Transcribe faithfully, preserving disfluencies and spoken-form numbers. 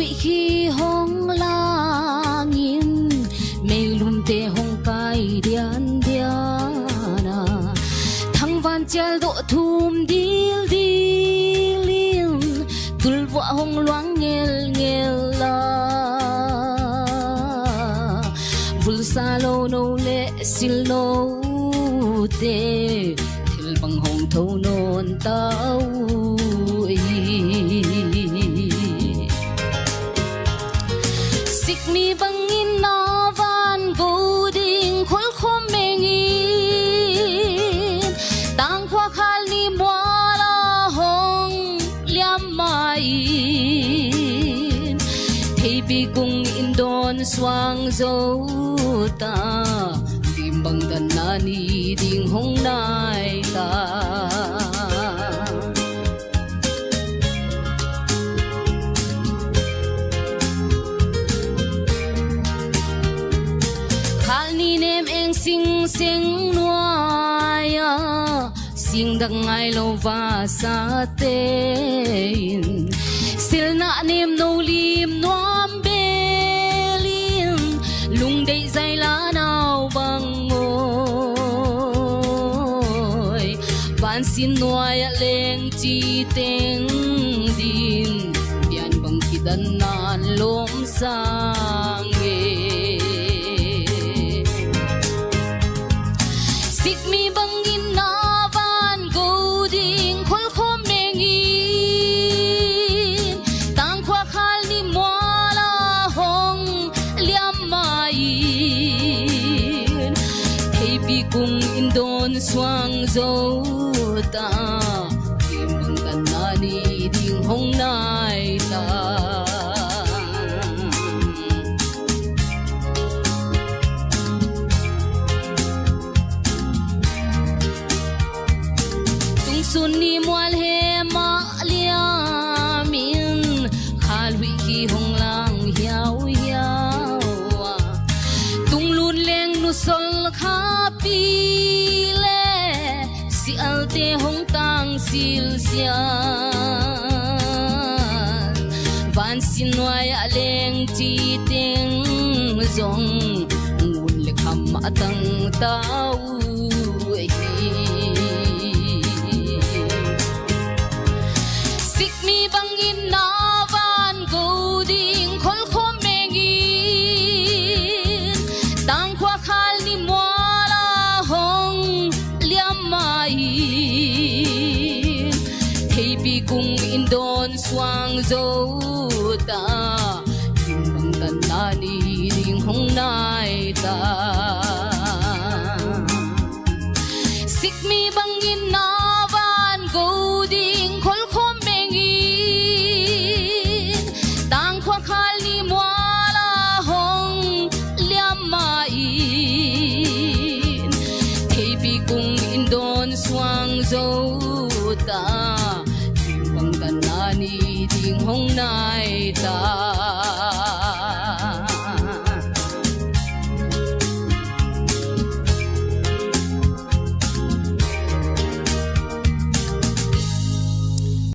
Khi hong lang in, meilumte hong kai diandian a, thangvan chial doh thum dildil in, tulvuah hong luang ngelngel a, vulsa lou nou leh sil noute, thil bang hong thou nawn ta uh hi. Sikmi bangin na van go ding kholkhop meng in, tangkhua khal ni mual a hong liam mai in, theipi kung in dawn suang zou ta, lim bang dan na ni ding hong nai ta. Khal ni nem eng sing seng nuai a, sing dak ngai lou va sa te in, silna nem nou lim nuam bel in, lungdeih zai la nau bang oi, vansin nuai a leng chi teng din, pian bang kidan nan lom sang e. Sikmi bangin na van go ding kholkhop meng in, tangkhua khal ni mual a hong liam mai in, theipi kung in dawn suang zou ta, lim bang dan na ni ding hong nai ta. Tungsun ni mual hem a liam in, khal huih khi hong lang hiauhiau a, tunglut leng nu sol kha pi leh sialte hong tang silsial, vansin nuai a leng chi teng zong ngun leh kham a tang ta uh hi. Sikmi bangin na van go ding kholkhop meng in, tangkhua khal ni mual a hong liam mai in, theipi kung in dawn suang zou ta, lim bang dan na ni ding hong nai ta. Sikmi bangin na van go ding kholkhop meng in, tangkhua khal ni mual a hong liam mai in, theipi kung in dawn suang zou ta, lim bang dan na ni ding hong nai ta.